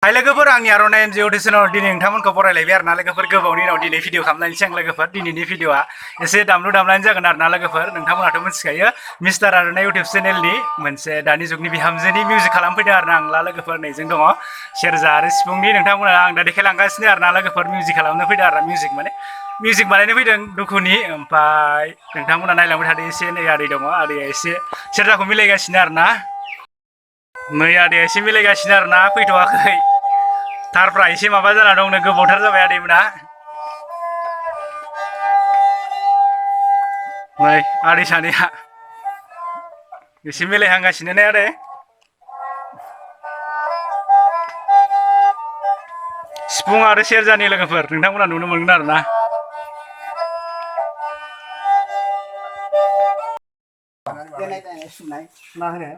हाय लोगोफोर आंनि आर'नाइ एनजिअ टिउसनाव दिनै नोंथांमोनखौ बरायलायबाय आरो ना लोगोफोर गोबावनि उनाव दिनै भिडिअ खालामलायनोसै आं लोगोफोर दिनैनि भिडिअआ एसे दामलु दामलानो जागोन आरो ना लोगोफोर नोंथांमोनाथ' मिथिखायो मिस्टार आर'नाइ इउटिउब चेनेलनि मोनसे दानि जुगनि बिहामजोनि मिउजिक खालामफैदों आरो ना आं ला लोगोफोर नैजों दङ सेरजा आरो सिफुंनि नोंथांमोना आं दा देखायलांगासिनो आरो ना लोगोफोर मिउजिक खालामनो फैदों आरो मिउजिक बानायनो फैदों दुखुनि ओमफ्राय नोंथांमोना नायलांबाय थादों एसे नै आदै दङ आदैया एसे सेरजाखौ मिलायगासिनो आरो ना नै आदैया एसे मिलायगासिनो आरो ना फैथ'वाखै थारफ्रा एसे माबा जाना दंनो गोबावथार जाबाय आदैमोना नै आदै सानैया एसे मिलायहांगासिनो ने आदै सिफुं आरो सेरजानि लोगोफोर नोंथांमोना नुनो मोनगोन आरो ना मा होनो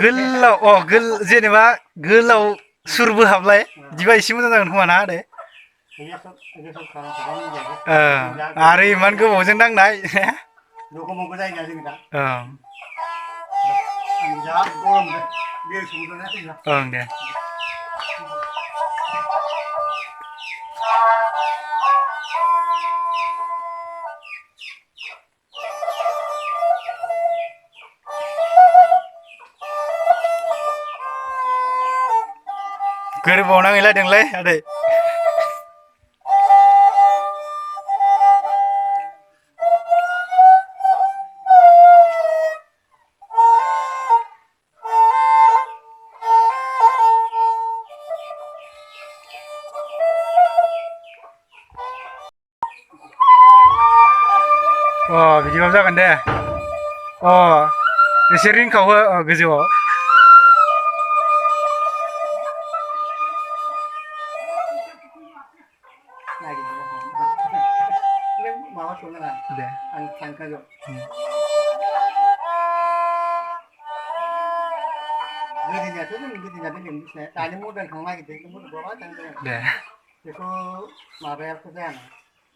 गोलाव जेनेबा गोलाव सुरबो हाबलाय बिदिबा एसे मोजां जागोन खोमा ना आदै आरो इमान गोबावजों दांनाय ओं दे गोरबोआव नांहैलायदोंलै आदै बिदिबाबो जागोन दे एसे रिंखाव हो गोजौआव दे आं थांखागोन गोदोनियाथ' जों गोदोनियाथ' लिंबिसिनाय दानि मर्दान थांनो नागिरदों दे बेखौ माबायाथ' जायाना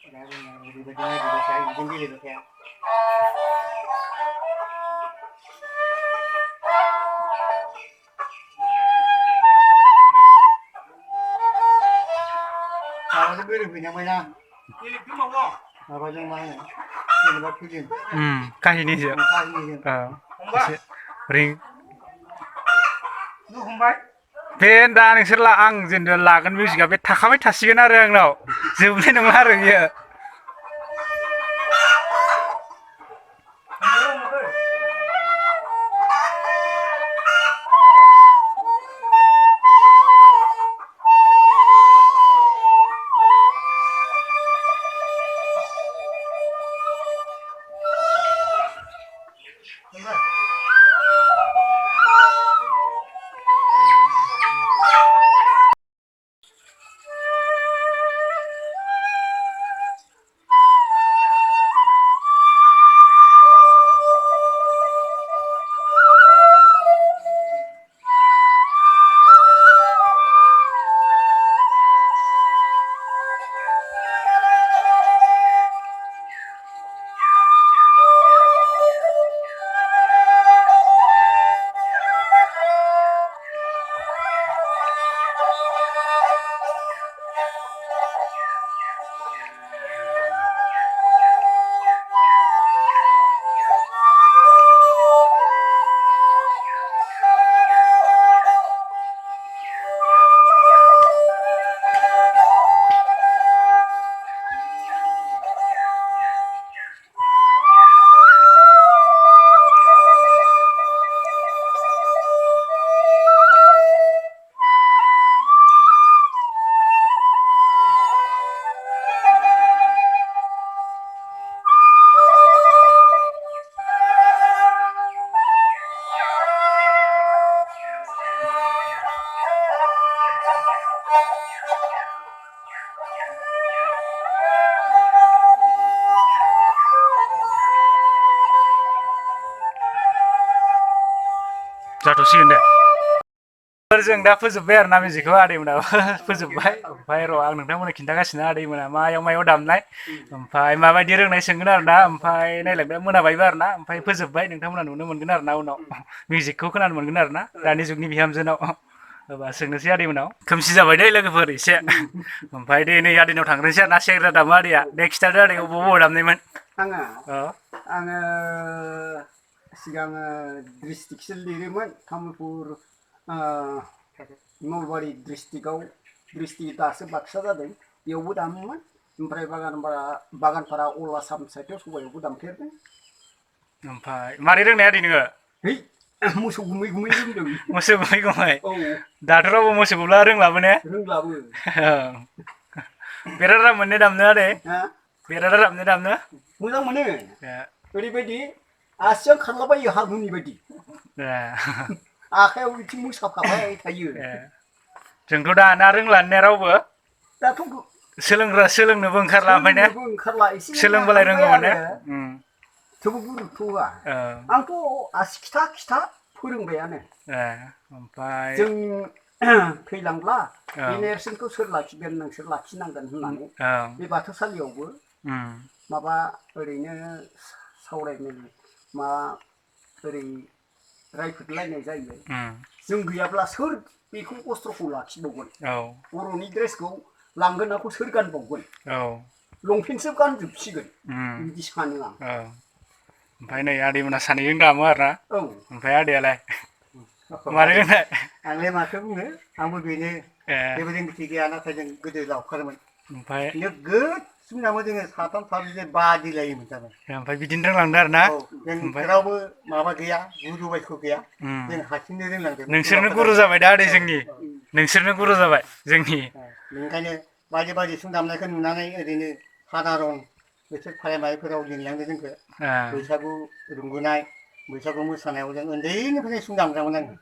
दा जोङो ओरैबायदि नागिरबाय थाया बिदिनो गेलेबाय थाया माबाजों गोरोबहैनांबायना माबाजों मा होनो जेनेबा फिल्म काहिनिजों एसे रिं बे दा नोंसोर आं जेनेबा लागोन मिउजिकआ बे थाखाबाय थासिगोन आरो आंनाव जोबनाय नङा आरो बियो जाथ'सिगोन दे जों दा फोजोबबाय आरो ना मिउजिकखौ आदैमोनाबो फोजोबबाय ओमफ्राय र' आं नोंथांमोननो खिन्थागासिनो आदैमोना मायाव दामनाय ओमफ्राय माबायदि रोंनाय सोंगोन आरो ना ओमफ्राय नायलाय दा मोनाबायबो आरो ना ओमफ्राय फोजोबबाय नोंथांमोना नुनो मोनगोन आरो ना उनाव मिउजिकखौ खोनानो मोनगोन आरो ना दानि जुगनि बिहामजोनाव होबा सोंनोसै आदैमोनाव खोमसि जाबाय दै लोगोफोर एसे ओमफ्राय दे नै आदैनाव थांग्रोनोसै आरो ना सेरजा दामो आदैया दे खिथादो आदै बबाव दामनायमोन आङो सिगां डिस्ट्रिक्टसो लिरोमोन तामुलपुर नलबारि डिस्ट्रिक्ट दासो बाक्सा जादों बेयावबो दामोमोन ओमफ्राय बागानपारा अल आसाम साइडआव सबायावबो दामफेरदों ओमफ्राय मारै रोंनाय आदै नोङो है मोसौ गुमै गुमै रोंदों मोसौ गुमै गुमै औ दाथ' रावबो मोसौ गुमला रोंलाबो ने रोंलाबो बिराद आराम मोनो दामनो आदै बिराद आराम मोनो दामनो मोजां मोनो ओरैबायदि आसियाव खारलाबायो हारमुनि बायदि आखायाव बिथिं मोसाफाबाय थायो जोंथ' दाना रोंलानो रावबो दाथ' सोलोंनोबो ओंखारला ओमफ्राय ने सोलोंबालाय रोंगौमोन ने थेवबो गुरुत्थ' होआ आंथ' आसि खिथा फोरोंबायानो ओमफ्राय जों थैलांब्ला बे नेरसोनखौ सोर लाखिगोन नोंसोर लाखिनांगोन होननानै बे बाथौसालियावबो माबा ओरैनो सावरायमेल मा ओरै रायफोदलायनाय जायो जों गैयाब्ला सोर बेखौ अस्त्रखौ लाखिबावगोन बर'नि ड्रेसखौ लांगोनाखौ सोर गानबावगोन लंपेन्टसो गानजोबसिगोन बिदि सानो आं ओमफ्राय नै आदैमोना सानैजों दामो आरो ना ओमफ्राय आदैयालाय मारै रोंनाय आंलाय माथो बुंनो आंबो बेनो जेबो रोंगौथि गैया नाथाय जों गोदो लावखारमोन ओमफ्राय नोगोद सुनामो जोङो साथाम साब्रैजों बादिलायोमोन थारमाने ओमफ्राय बिदिनो रोंलांदो आरो ना जों रावबो माबा गैया गुरु बायख' गैया जों हारसिंनो रोंलांदों नोंसोरनो गुरु जाबाय दा आदै जोंनि नोंसोरनो गुरु जाबाय जोंनि बेनिखायनो बायदि सिफुं दामनायखौ नुनानै ओरैनो सादारन बोसोर फालिनायफोराव लिंलांदों जोंखौ बैसागु रंगुनाय बैसागु मोसानायाव जों उन्दैनिफ्रायनो सिफुं दामग्रामोन आङो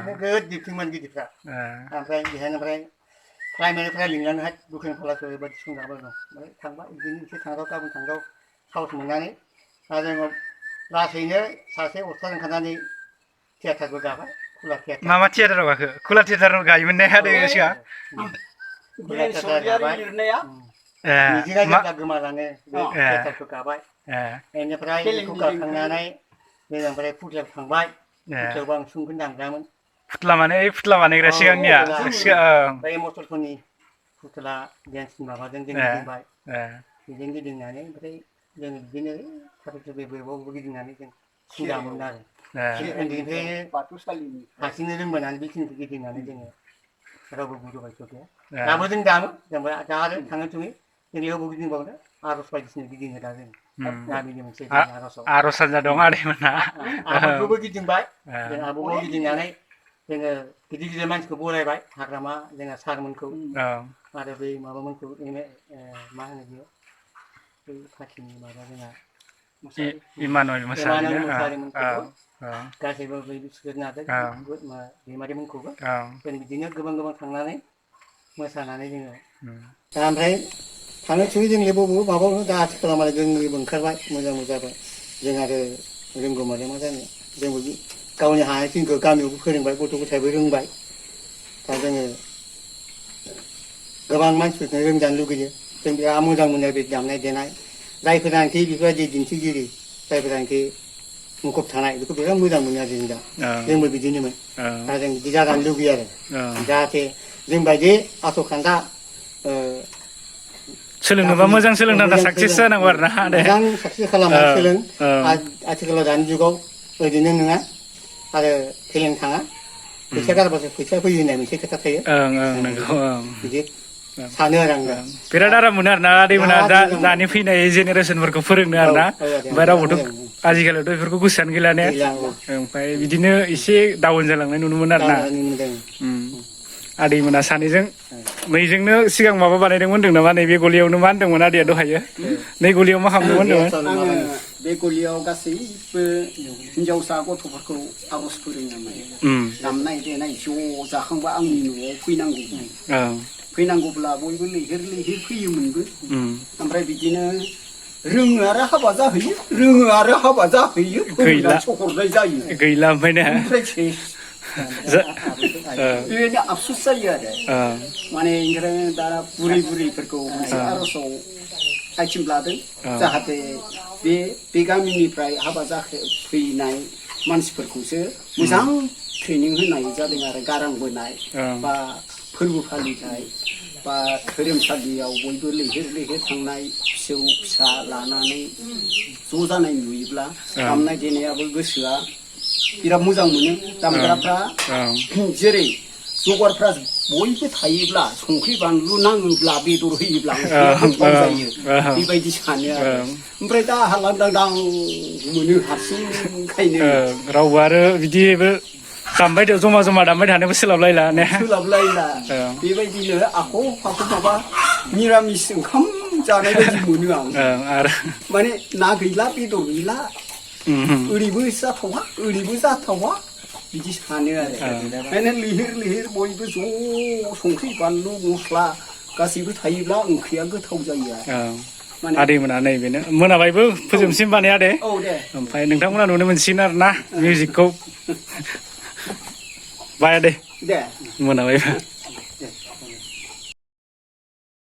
नोगोद दिबथिंमोन गिदिरफ्रा ओमफ्राय बेहायनिफ्राय प्राइमारिफ्रा लिंलांनोहाय दुखुनि फलासो बेबायदि सिफुं दामग्रा दं ओमफ्राय थांबाय बिदिनो एसे थांदाव गाबोन थांदाव साहस मोननानै दा जोङो लासैनो सासे अस्थाद ओंखारनानै थियाटारबो गाबाय खुला थियाटार मा थियाटाराव गाखो खुला थियाटाराव गायोमोन ने आदै सिगां खुला थियाटार गाबाय मिजिंआ जेब्ला गोमालाङो बे थियाटारखौ गाबाय बेनिफ्राय बेखौ गाखांनानै जोङो ओमफ्राय फुथलायाव थांबाय फुथलायावबो आं सिफुंखौनो दामग्रामोन फुथला बानायग्रा सिगांनिया बै मटरफोरनि फुथला डेन्सनि माबाजों जों गिदिंबाय बेजों गिदिंनानै ओमफ्राय जों बिदिनो थाथु थुबे बबेबावबो गिदिंनानै जों सिफुं दामोमोन आरो उन्दैनिफ्रायनो बाथौसालिनि हारसिंनो रोंबोनानै बेखिनिखौ गिदिंनानै जोङो रावबो गुरु बायथ' गैया दाबो जों दामो जेनेबा दा आरो थाङै थुङै जों बेयावबो गिदिंबावनो आर'ज बायदिसिना गिदिङो दा जों गामिनि मोनसे आर'ज हानजा दं आदैमोना आबौखौबो गिदिंबाय जों आबौखौ गिदिंनानै जोङो गिदिर गिदिर मानसिखौ बरायबाय हाग्रामा जोंहा सारमोनखौ आरो बै माबामोनखौ मा होनो बेयो बै पार्टिनि माबा जोंहा इमानुएल मोसाहारिमोनखौबो गासैबो बै बिस्वजित नार्जारि दैमारिमोनखौबो जों बिदिनो गोबां थांनानै मोसानानै जोङो दा ओमफ्राय थाङै थुङै जों बबेबो माबायावनो दा आथिखालाव मालाय जोंनिबो ओंखारबाय मोजां जाबाय जों आरो रोंगौ मालाय मा जानो जोंबो गावनि हानायखिनिखौ गामियावबो फोरोंबाय गथ' गथायबो रोंबाय दा जोङो गोबां मानसिफोरखौनो रोंजानो लुगैयो जों बिराद मोजां मोनो बे दामनाय देनाय जायफोरानोखि बेफोरबायदि दिन्थिगिरि जायफोरानोखि मुखुब थानाय बेखौ बिराद मोजां मोनो आरो जों दा जोंबो बिदिनोमोन दा जों बिदि जाजानो लुगैयो आरो जाहाथे जोंबायदि आस'खान्दा सोलोंनोबा मोजां सोलोंनानै साक्सेस जानांगौ आरो ना मोजां साक्सेस खालामनानै सोलों आथिखालाव दानि जुगाव ओरैनो नङा आरो फेलें थाङा फैसा गारबासो फैसा फैयो होननाय मोनसे खोथा थायो नंगौ बिदि सानो आरो आं दा बिराद आराम मोनो आरो ना आदैमोना दानि फैनाय जेनेरेसनफोरखौ फोरोंनो आरो ना ओमफ्राय रावबोथ' आजिखालिथ' बेफोरखौ गोसोआनो गैला ने ओमफ्राय बिदिनो एसे डाउन जालांनाय नुनो मोनो आरो ना आदैमोना सानैजों नैजोंनो सिगां माबा बानायदोंमोन होनदों नामा नैबे गलियावनो मा होनदोंमोन आदैया दहायो नै गलियाव मा खालामदोंमोन होनदोंमोन बे गलियाव गासैबो हिनजावसा गथ'फोरखौ आर'ज फोरोङोमोन दामनाय देनाय ज' जाखांबा आंनि न'आव फैनांगौब्ला बयबो लैहोर फैयोमोनबो ओमफ्राय बिदिनो रोङो आरो हाबा जाहैयो गैला ओमफ्राय बेबायदिनो आफसुस जायो आरो माने ओंखायनो दा बुरै बुरैफोरखौ मोनसे आर'जआव आइथिं लादों जाहाथे बे गामिनिफ्राय हाबा फैनाय मानसिफोरखौसो मोजां ट्रेनिं होनाय जादों आरो गारां बोनाय बा फोरबो फालिनाय बा धोरोमसालियाव बयबो लैहोर लैहोर थांनाय फिसौ फिसा लानानै ज' जानाय नुयोब्ला दामनाय देनायाबो गोसोआ बिराद मोजां मोनो दामग्राफ्रा जेरै जगारफ्रा बयबो थायोब्ला संख्रि बानलु नाङोब्ला बेदर होयोब्ला गोथाव जायो बेबायदि सानो आरो ओमफ्राय दा हालांदांदां मोनो हारसिंखायनो रावबो आरो बिदिबो दामबाय जमा जमा दामबाय थानोबो सोलाबलायला ने बेबायदिनो आख' फाख' माबा निरामिस ओंखाम जानाय बायदि मोनो आं आरो माने ना गैला बेदर गैला ओरैबो जाथावा ओरैबो जाथावा बिदि सानो आरो ओंखायनो लैहोर लैहोर बयबो ज' संख्रि बानलु मस्ला गासैबो थायोब्ला ओंख्रिया गोथाव जायो आरो आदैमोना नैबेनो मोनाबायबो फोजोबसिम बानाय आदै औ दे ओमफ्राय नोंथांमोना नुनो मोनसिगोन आरो ना मिउजिकखौ बाय आदै दे मोनाबायबो